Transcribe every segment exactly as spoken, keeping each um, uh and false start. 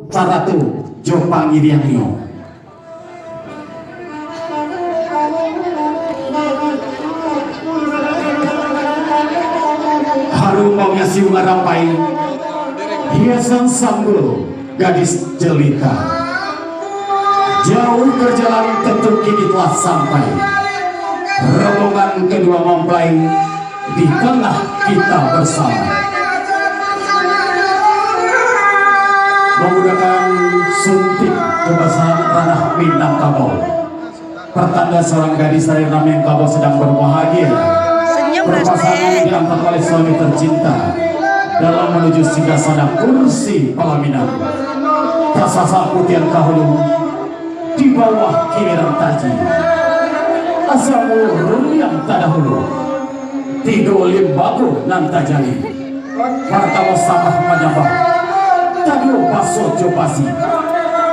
sarato jo pangiriangnyo. Harum baunya siung arampai, hiasan sambul gadis jelita. Jauh perjalanan tentu kini telah sampai. Rombongan kedua mempelai di tengah kita bersama. Menggunakan suntik kebasahan ranah Minangkabau. Pertanda seorang gadis dari Minangkabau sedang berbahagia. Senyum, berpasangan Lastek. Diantar oleh suami tercinta dalam menuju singgasana kursi pelaminan. Tasasak putihan kahulu, di bawah kileran taji. Asa murun yang tadahulu. Tigo limbago nan tajadi. Partamo sambah manyambah, kaduo baso jo basi,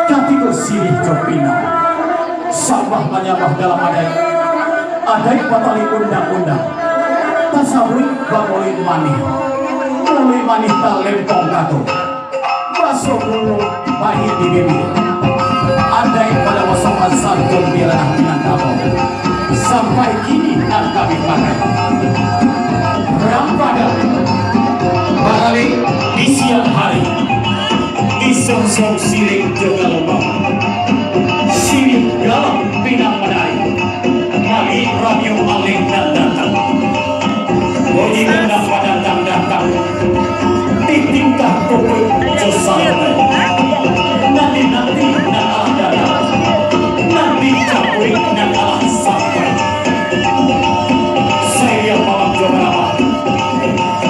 katigo siriah jo pinang. Sambah manyambah dalam adaik, adaik batali undang-undang. Tasabuik bamuluik manih, muluik manih talempong kato. Baso muluik, manih di bibia. Andai pado basokan santun di ranah Minangkabau, sampai kini nan kami pakai. Rampadan, baralek di siang hari, disongsong siriah jo galombang. Siriah galam pinang manari, maliek ramio alek nan datang. Bunyi gendang badatang-datang, ditingkah pupuik jo saronai. Nan dinanti nan alah datang, nan dicapuik nan alah sampai. Siriah malam jo barabah,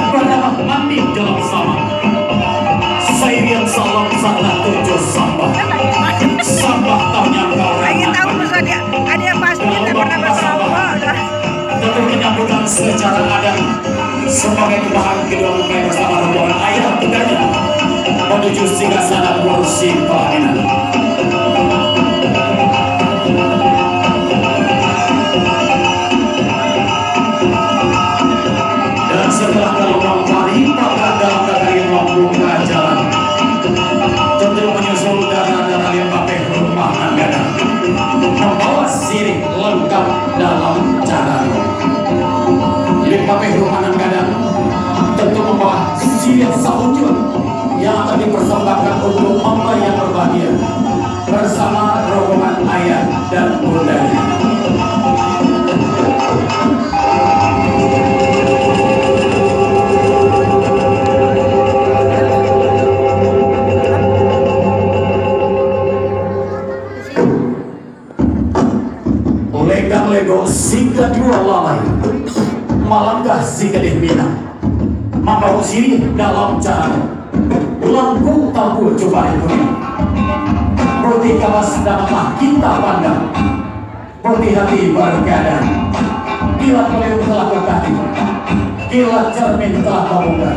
barabah mandi dalam samah. Siriah salam sanato jo sambah. Sambah tanyangkau. Ayo tahu, Mas Adi. Ada yang pasti tidak pernah bersalah. Tentu penyambutan secara adat sebagai kembahan kedua mempelai bersama rombongan ayah bundanya menuju singgasana kursi pelaminan. Dan setelah galombang paripakan dalam nagari mambuka jalan, tentu menyusul dara-dara limpapeh rumah nan gadang, membawa siriah lengkap dalam carano. Limpapeh rumah nan gadang tentu membawa siriah saujun yang akan dipersembahkan untuk mempelai yang berbahagia bersama rombongan ayah dan bundanya. Lenggang legok si gadua lalai, malangkah si gadih minang, mambaok siriah dalam carano, langkung tampua jo bareh kuning. Putih kamas nan lah kita pandang, putih hati baru keadaan. Kilat payung telah berganti, kilat cermin telah babuka.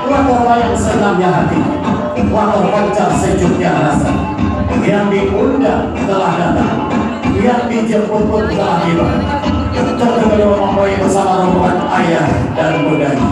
Lah terbayang senangnya hati, lah terpancar sejuknya rasa. Yang diundang telah datang, yang dijemput pun telah tiba. Tentu beliau membawa bersama rombongan ayah dan bundanya.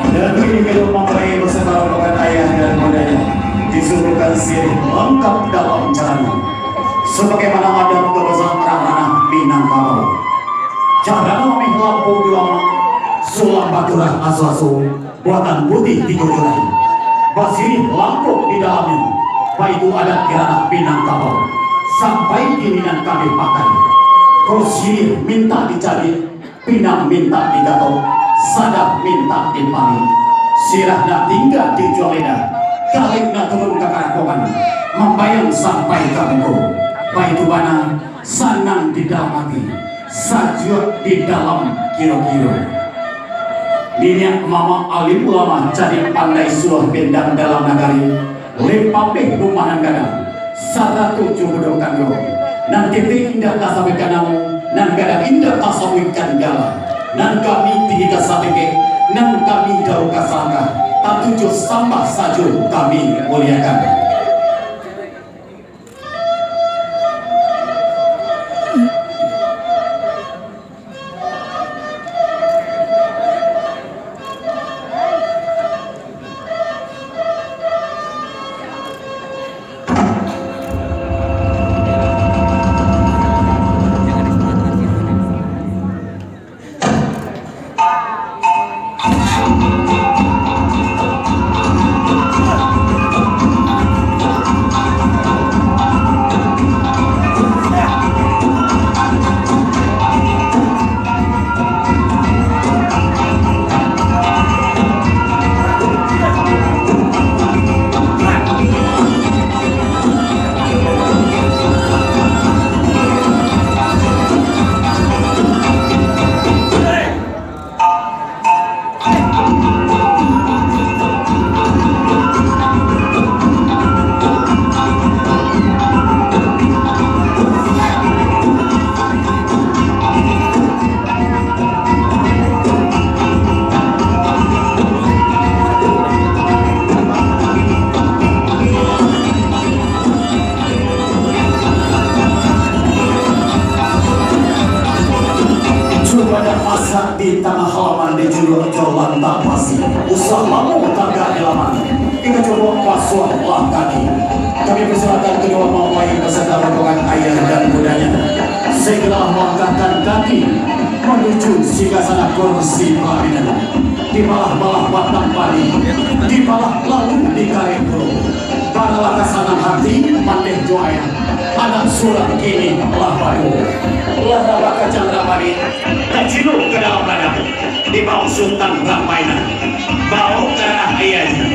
Dan ini kedua mempelai beserta rombongan ayah dan bundanya disuguhkan siriah lengkap dalam carano. Sebagaimana adat kebiasaan ranah Minangkabau. Carano mih lampu duang, sulam baturah aso-aso, buatan putih tigo jurai. Basiriah langkok di dalamnyo, baitu adat di ranah Minangkabau. Sampai kini nan kami pakai. Kok siriah mintak dicabik, pinang mintak digatok, sadap mintak dipamik. Sirah nan tingga di ujuang lidah, kalek nan turun ka karangkongan, mambayang sampai ka muko. Baitu bana, sanang di dalam ati, sajuak di dalam kiro-kiro. Niniak mamak alim ulama, cadiak pandai suluah bendang dalam nagari, limpapeh rumah nan gadang, sarato jo budokan gua. Nan ketek indak tasabuik ganang, nan gadang indak tasabuik gala. Nan kami tinggi ka sapikek, nan kami jauah ka salangkah, tantu jo sambah sajo kami muliakan. Cubo dah masak di tangah halaman, di juluak jo lantak pasi. Usah lamo tagak di laman. Kito cubo pasuahlah kaki. Kami persilakan kedua mempelai beserta rombongan ayah dan bundanya segeralah melangkahkan kaki menuju singgasana kursi pelaminan. Dibalah-balah batang padi, dibalah lalu dikarek pulo. Baralah ka sanang hati mandeh jo ayah, anak surang kini lah baduo. Lah tabakacang ramadit, tacilok ka dalam ladang, dibaok sutan rang mainan. Baok ka ranah ayah ji,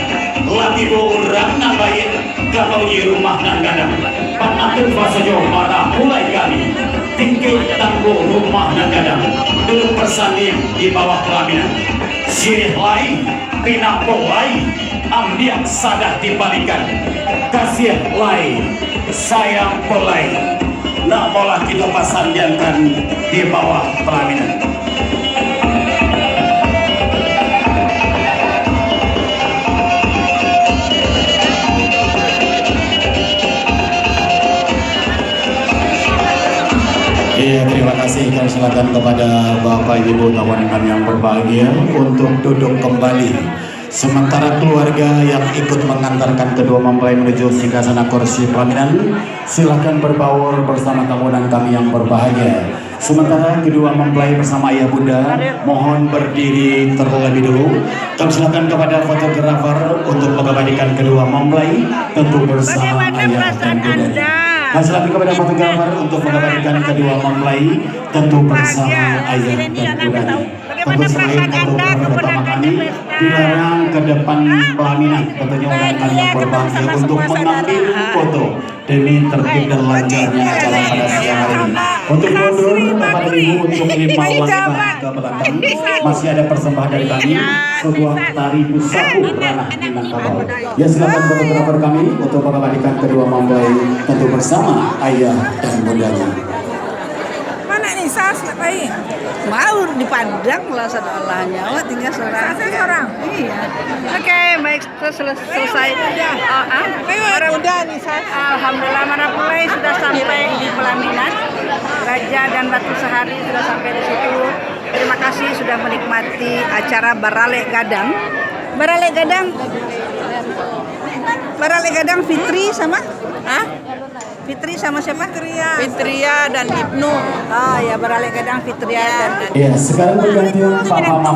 lah tibo urang nan baiak, ka baunyi rumah nan gadang. Panatun basajo marapulai kami, tingkek tanggo rumah nan gadang, duduk basandiang di bawah palaminan. Siriah lai, pinapok lai, ambiak sadah dipalikan. Kasiah lai, sayang pun lai, nak molah kito basandiangkan di bawah palaminan. Iya, terima kasih. Kami silakan kepada Bapak, Ibu, tamu undangan yang berbahagia untuk duduk kembali. Sementara keluarga yang ikut mengantarkan kedua mempelai menuju singgasana kursi pelaminan, silakan berbaur bersama tamu undangan kami yang berbahagia. Sementara kedua mempelai bersama ayah bunda mohon berdiri terlebih dulu. Kami silakan kepada fotografer untuk mengabadikan kedua mempelai, tentu bersama ayah dan bundanya. Kami silakan kepada fotografer untuk mengabadikan kedua mempelai, tentu bersama ayah dan bundanya. Tentu selain fotografer utama kami, dilarang ke depan pelaminan, tentunya undangan yang berbahagia untuk mengambil foto. Demi tertib dan lancarnya acara pada siang hari ini. Untuk mundur, Bapak dan Ibu, untuk lima langkah ke belakang, masih ada persembahan dari kami, sebuah tari pusapu ranah Minangkabau. Ya, silakan fotografer kami untuk mengabadikan kedua mempelai, tentu bersama ayah dan bundanya. Mana Nisa nak pai? Mau di Padang lah, sadolahnyo. Awak tinggal seorang. Saya seorang. Iya. Oke, baik. Terus sel-, selesai. Ah, ah? Baru, muda nih, Sas. Alhamdulillah, marapulai sudah sampai di pelaminan. Raja dan Ratu Sehari sudah sampai di situ. Terima kasih sudah menikmati acara Baralek Gadang. Baralek Gadang. Baralek Gadang Fitri sama? Ah? Fitri sama siapa? Fitria. Fitria dan Ibnu. Ah, ya, Baralek Gadang Fitria dan Ya, sekarang bergantian Papa Mama.